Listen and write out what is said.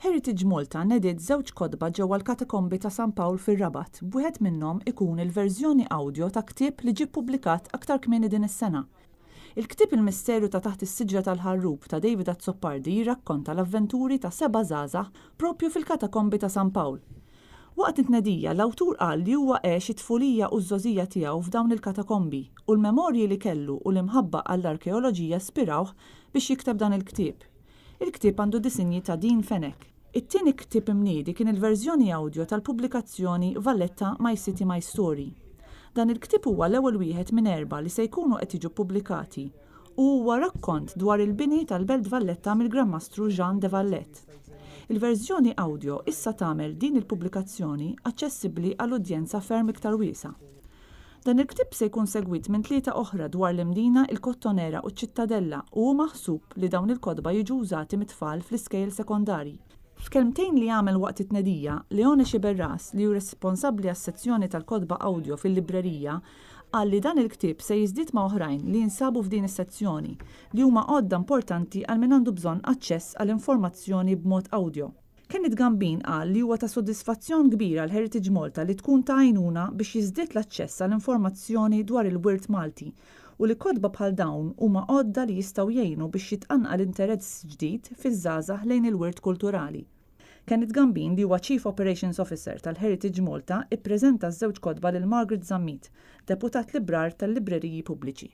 Heritage Malta nediet żewġ kotba ġewwa l-Katakombi ta' San Pawl fir-Rabat, b'wieħed minnhom ikun il-verżjoni awdjo ta' ktieb li ġie ppubblikat aktar kmieni din is-sena. Il-ktieb Il-Misteru ta' Taħt is-Siġra tal-Ħarrub ta' David Azzopardi jirrakkonta l-avventuri ta' seba' żgħażagħ proprju fil-Katakombi ta' San Pawl. Waqt it-tnedija, l-awtur qal li huwa għex it-tfulija u ż-żgħożija tiegħu f'dawn il-katakombi u l-memorji li kellu u l-imħabba għall-arkeoloġija spirawh biex jikteb dan il-ktieb. Il-ktieb għandu disinji ta' Dean Fenech. It-tieni ktieb imniedi kien il-verżjoni awdjo tal-pubblikazzjoni Valletta, My City, My Story. Dan il-ktieb huwa l-ewwel wieħed minn erbgħa li se jkunu qed jiġu ppubblikati u huwa rakkont dwar il-bini tal-Belt Valletta mill-Gran Mastru Jean de Valette. Il-verżjoni awdjo issa tagħmel din il-pubblikazzjoni aċċessibbli għal udjenza ferm iktar wiesgħa. Dan il-ktieb se jkun segwit minn tlieta oħra dwar l-Imdina, il-Kottonera u ċ-Ċittadella u hu maħsub li dawn il-kotba jiġu wżati mit-tfal fl-iskejjel sekondarji. F'kelmtejn li għamel waqt it-tnedija, Leone Sciberras, li hu responsabbli għas-sezzjoni tal-kotba awdjo fil-librerija, qal li dan il-ktieb se jiżdied ma' oħrajn li jinsabu f'din is-sezzjoni, li huma għodda importanti għal min għandu bżonn aċċess għal informazzjoni b'mod awdjo. Kenneth Gambin qal li huwa ta' sodisfazzjon kbir għal Heritage Malta li tkun ta' għajnuna biex jiżdied l-aċċess għal informazzjoni dwar il-wirt Malti u li kotba bħal dawn huma għodda li jistgħu jgħinu biex jitqanqal interess ġdid fiż-żgħażagħ lejn il-wirt kulturali. Kenneth Gambin li huwa Chief Operations Officer tal-Heritage Malta ippreżenta ż-żewġ kotba lil Margaret Zammit, Deputat Librar tal-Libreriji Pubbliċi.